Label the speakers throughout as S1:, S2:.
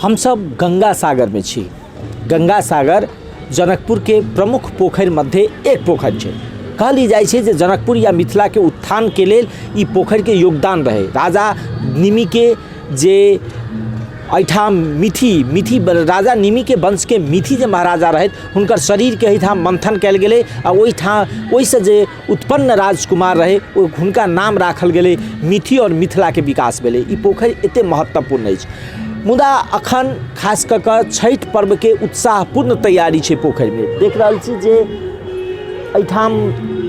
S1: हमसब गंगा सागरमे छी। गंगा सागर जनकपुरके प्रमुख पोखरि मध्ये एक पोखरि छै। कहल ई जाइ छै जे जनकपुर या मिथिलाके उत्थानके लेल ई पोखरिके योगदान रहै। राजा निमिके जे एहिठाम मिथि मिथि राजा निमिके वंशके मिथि जे महाराजा रहथि, हुनकर शरीरके एहिठाम मन्थन कयल गेलै आ ओहिठाम ओहिसँ जे उत्पन्न राजकुमार रहै ओ हुनका नाम राखल गेलै मिथि आओर मिथिलाके विकास भेलै। ई पोखरि एतेक महत्वपूर्ण अछि। मुदा अखन खास कऽ कऽ छठि पर्वके उत्साहपूर्ण तैयारी छै पोखरिमे। देख रहल छी जे एहिठाम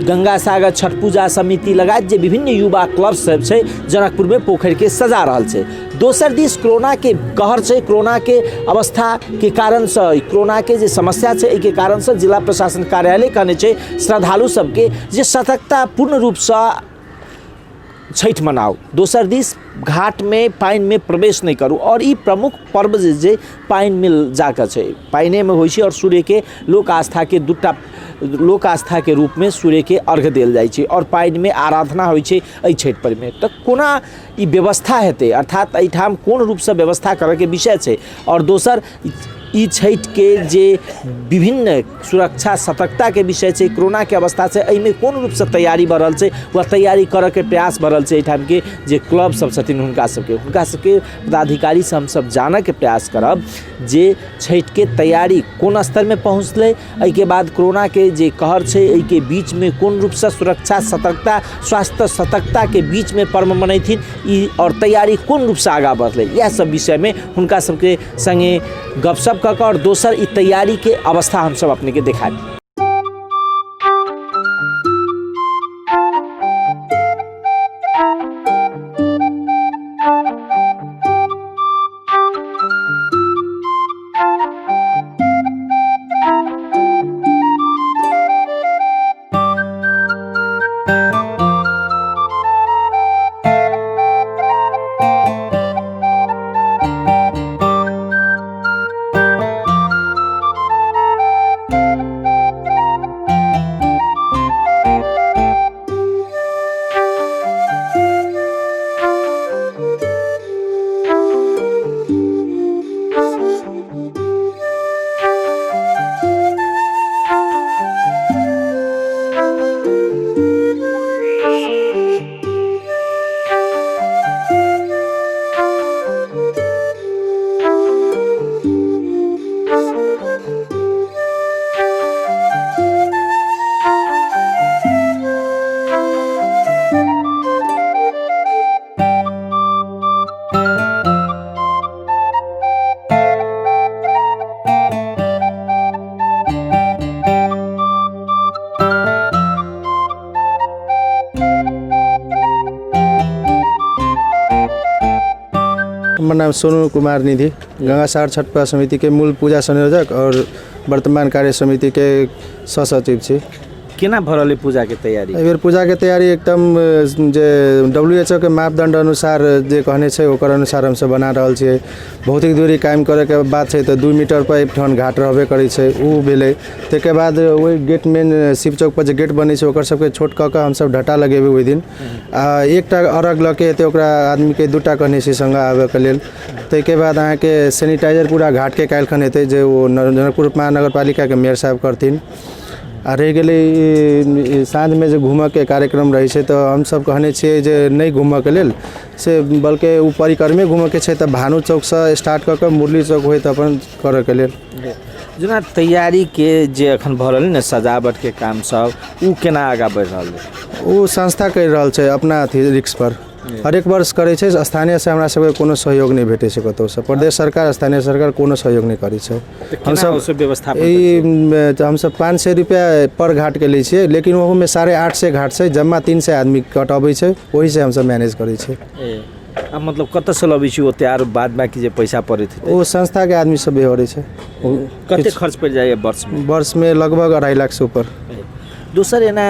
S1: गंगा सागर छठ पूजा समिति लगायत जे विभिन्न युवा क्लब सब छै जनकपुरमे पोखरिके सजा रहल छै। दोसर दिस कोरोनाके कहर छै, कोरोनाके अवस्थाके कारणसँ, कोरोनाके जे समस्या छै एहिके कारणसँ जिला प्रशासन कार्यालय कहने छै श्रद्धालु सबके जे सतर्कता पूर्ण रूपसँ छठि मनाउ। दोसर दिस घाटमे पानिमे प्रवेश नहि करू। आओर ई प्रमुख पर्व जे छै पानिमे जाकऽ छै, पानिएमे होइ छै। आओर सूर्यके लोक आस्थाके दूटा लोक आस्थाके रूपमे सूर्यके अर्घ देल जाइ छै आओर पानिमे आराधना होइ छै एहि छठि पर्वमे। तऽ कोना ई व्यवस्था हेतै, अर्थात एहिठाम कोन रूपसँ व्यवस्था करऽके विषय छै। आओर दोसर ई छठिके जे विभिन्न सुरक्षा सतर्कताके विषय छै, कोरोनाके अवस्था छै, एहिमे कोन रूपसँ तैयारी भऽ रहल छै वा तैयारी करऽके प्रयास भऽ रहल छै एहिठामके जे क्लब सब छथिन हुनका सबके पदाधिकारीसँ हमसब जानऽके प्रयास करब जे छठिके तैयारी कोन स्तरमे पहुँचलै, एहिके बाद कोरोनाके जे कहर छै एहिके बीचमे कोन रूपसँ सुरक्षा सतर्कता स्वास्थ्य सतर्कताके बीचमे पर्व मनैथिन ई आओर तैयारी कोन रूपसँ आगाँ बढ़लै, इएह सब विषयमे हुनका सबके सङ्गे गपशप कऽ कऽ आओर दोसर ई तैयारीके अवस्था हमसब अपनेके देखायब।
S2: हमर नाम सोनू कुमार निधि, गंगासागर छठ पूजा समितिके मूल पूजा संयोजक आओर वर्तमान कार्य समितिके सह सचिव छी।
S1: केना भऽ रहल अइ पूजाके तैयारी?
S2: एहिबेर पूजाके तैयारी एकदम जे WHO के मापदण्ड अनुसार जे कहने छै ओकर अनुसार हमसब बना रहल छियै। भौतिक दूरी कायम करैके बात छै तऽ 2 मीटर पर एकठाम घाट रहबे करै छै, ओ भेलै। ताहिके बाद ओहि गेट मेन शिव चौक पर जे गेट बनै छै ओकर सबके छोट कऽ कऽ हमसब ढटा लगेबै ओहि दिन आ एकटा अर्घ लऽ के एतै ओकरा आदमीके दूटा कहने छियै सङ्गे आबैके लेल। ताहिके बाद अहाँके सेनिटाइजर पूरा घाटके काल्हिखन हेतै जे ओ जनकपुर महानगरपालिकाके मेयर साहब करथिन। आ रहि गेलै ई साँझमे जे घूमऽके कार्यक्रम रहै छै तऽ हमसब कहने छियै जे नहि घूमऽके लेल से बल्कि ओ परिक्रमे घूमऽके छै तऽ भानु चौकसँ स्टार्ट कऽ कऽ मुरली चौक होइत अपन करऽके लेल।
S1: जेना तैयारीके जे एखन भऽ रहल ने सजावटके काम सब ओ केना आगाँ बढ़ि रहल अइ?
S2: ओ संस्था करि रहल छै अपना अथी रिस्कपर, हरेक वर्ष करै छै। स्थानीयसँ हमरा सबके कोनो सहयोग नहि भेटै छै कतहुसँ, प्रदेश सरकार, स्थानीय सरकार कोनो सहयोग नहि करै छै।
S1: हमसब व्यवस्था
S2: ई तऽ हमसब 500 रुपैआ पर घाटके लै छियै, लेकिन ओहूमे 850 घाट छै, जम्मा 300 आदमी कटबै छै, ओहिसँ हमसब मैनेज करै छियै।
S1: आ मतलब कतऽसँ लबै छी ओते आर बाद बाँकी जे पैसा पड़ैत हेतै?
S2: ओ संस्थाके आदमी सब बेहोरै छै।
S1: कते खर्च पड़ि जाइए वर्षमे?
S2: वर्षमे लगभग 2.5 लाखसँ ऊपर।
S1: दोसर एना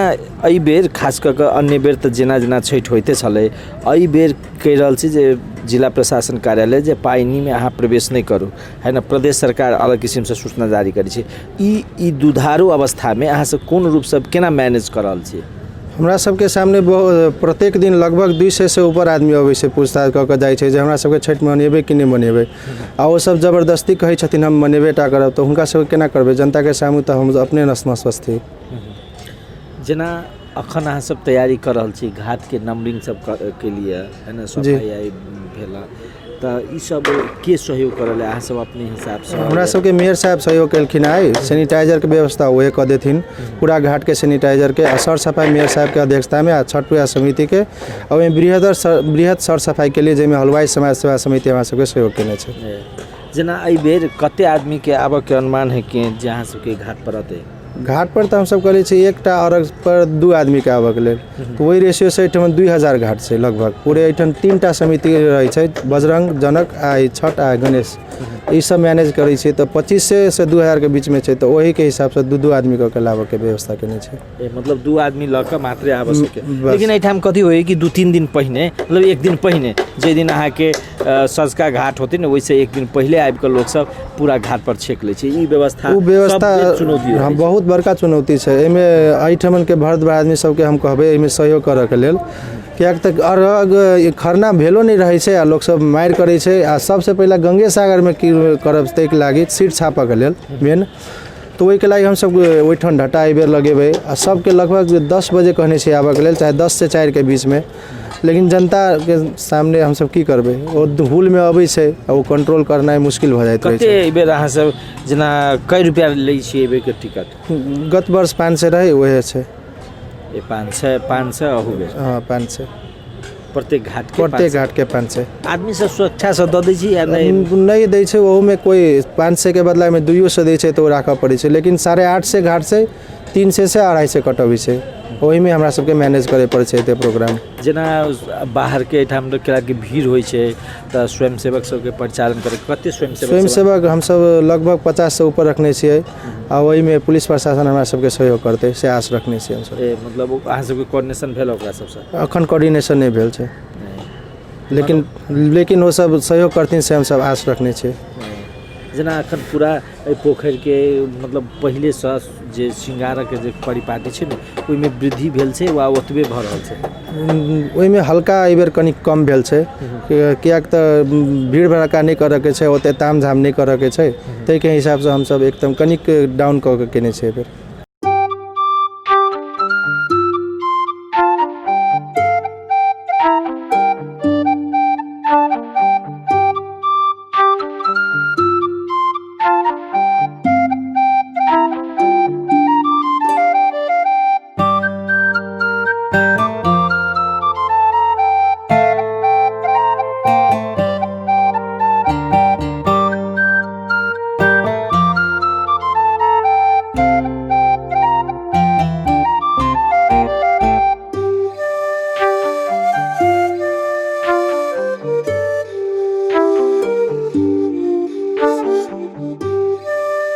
S1: एहि बेर खास कऽ कऽ अन्य बेर तऽ जेना जेना छठि होइते छलै, एहि बेर कहि रहल छी जे जिला प्रशासन कार्यालय जे पानिमे अहाँ प्रवेश नहि करू है ने, प्रदेश सरकार अलग किसिमसँ सूचना जारी करै छै। ई ई दुधारू अवस्थामे अहाँ सब कोन रूपसँ केना मैनेज कऽ रहल छी?
S2: हमरा सबके सामने प्रत्येक दिन लगभग 200 से ऊपर आदमी अबै छै, पूछताछ कऽ कऽ जाइ छै जे हमरा सबके छठि मनेबै कि नहि मनेबै। आ ओसब जबरदस्ती कहै छथिन, हम मनेबे टा करब। तऽ हुनका सबके केना करबै? जनताके सामने तऽ हम अपने नतमस्तक छी।
S1: जेना अखन अहाँ सब तैयारी कऽ रहल छी घाटके नंबरिंग सब के लिए, है ने? सफाइ आइ भेल, तऽ ई सब के सहयोग करल है? अहाँ सब अपने हिसाबसँ?
S2: हमरा सबके मेयर साहब सहयोग केलखिन। आइ सैनिटाइजरके व्यवस्था उहे कऽ देथिन, पूरा घाटके सैनिटाइजरके आ सर सफाइ मेयर साहबके अध्यक्षतामे आ छठ पूजा समितिके आ ओहिमे बृहद सर सफाइके लिए, जाहिमे हलुवाई समाज सेवा समिति हमरा सबके सहयोग केने छै।
S1: जेना एहि बेर कते आदमीके आबऽके अनुमान है कि जे अहाँ सबके घाट पर अतै?
S2: घाट पर तऽ हमसब करै छी एकटा अर्घ पर दू आदमीके आबऽके लेल, तऽ ओहि रेशियोसँ एहिठाम 2000 घाट छै लगभग पूरे। एहिठाम तीन टा समिति रहै छै, बजरंग, जनक आ ई छठ आ गणेश। ई सब मैनेज करै छियै तऽ 2500 से 2000के बीचमे छै। तऽ ओहिके हिसाबसँ दू दू आदमी कऽ के लाबऽके व्यवस्था केने छै।
S1: मतलब दू आदमी लऽ कऽ मात्रे आबऽ सके?
S2: बस।
S1: लेकिन एहिठाम कथी होइए कि 2-3 दिन पहिने, मतलब एक दिन पहिने, जाहि दिन अहाँके सँझुका घाट होतै ने, ओहिसँ एक दिन पहिले आबि कऽ लोकसब पूरा घाट पर छेक लै छै। ई व्यवस्था
S2: ओ व्यवस्था
S1: सब बेर चुनौती रहै
S2: हम
S1: छै।
S2: बहुत बड़का चुनौती छै एहिमे। एहिठमनके भरत आदमी सबके हम कहबै एहिमे सहयोग करऽके लेल, किएक तऽ अर्घ खरना भेलो नहि रहै छै आ लोकसब मारि करै छै। आ सबसँ पहिले गंगे सागरमे की करब, ताहिके लागि सीट छापऽके लेल मेन। तऽ ओहिके लागि हमसब ओहिठाम ढटा एहिबेर लगेबै आ सबके लगभग 10 बजे कहने छियै आबऽके लेल, चाहे 10 से 4के बीचमे। लेकिन जनताके सामने हमसब की करबै? ओ हुलमे अबै छै आ ओ कंट्रोल करनाइ मुश्किल भऽ जाइत रहै
S1: कते
S2: छै।
S1: एहिबेर अहाँ सब जेना कै रुपैआ लै छियै एहिबेरके टिकट?
S2: गत वर्ष 500 रहै, उएह छै।
S1: ए, 500, 500 अहू बेर?
S2: हँ, 500।
S1: प्रत्येक घाटके?
S2: प्रत्येक घाटके 500।
S1: आदमी सब स्वेच्छासँ दऽ दै छी या नहि?
S2: नहि दै छै। ओहूमे कोइ 500के बदलामे 200 दै छै तऽ ओ राखऽ पड़ै छै। लेकिन 850 घाट छै, 300 से 250 कटबै छै। ओहिमे हमरा सबके मैनेज करै पड़ै छै एते प्रोग्राम।
S1: जेना बाहरके एहिठाम तऽ केलाके भीड़ होइ छै, तऽ स्वयंसेवक सबके परिचालन करै कते स्वयंसेवक सब?
S2: स्वयंसेवक हमसब लगभग 50से ऊपर रखने छियै आ ओहिमे पुलिस प्रशासन हमरा सबके सहयोग करतै से आश रखने छियै हमसब।
S1: मतलब अहाँ सबके कोऑर्डिनेशन भेल ओकरा सबसँ?
S2: एखन कोऑर्डिनेशन नहि भेल छै, लेकिन लेकिन ओसब सहयोग करथिन से हमसब आश रखने छियै।
S1: जेना एखन पूरा एहि पोखरिके मतलब पहिलेसँ जे श्रृंगारक जे परिपाटी छै ने, ओहिमे वृद्धि भेल छै वा ओतबे भऽ रहल छै?
S2: ओहिमे हल्का एहिबेर कनि कम भेल छै, किएक तऽ भीड़ भड़क्का नहि करऽके छै, ओते ताम झाम नहि करऽके छै। ताहिके हिसाबसँ हमसब एकदम कनिक डाउन कऽ के केने छियै एहिबेर।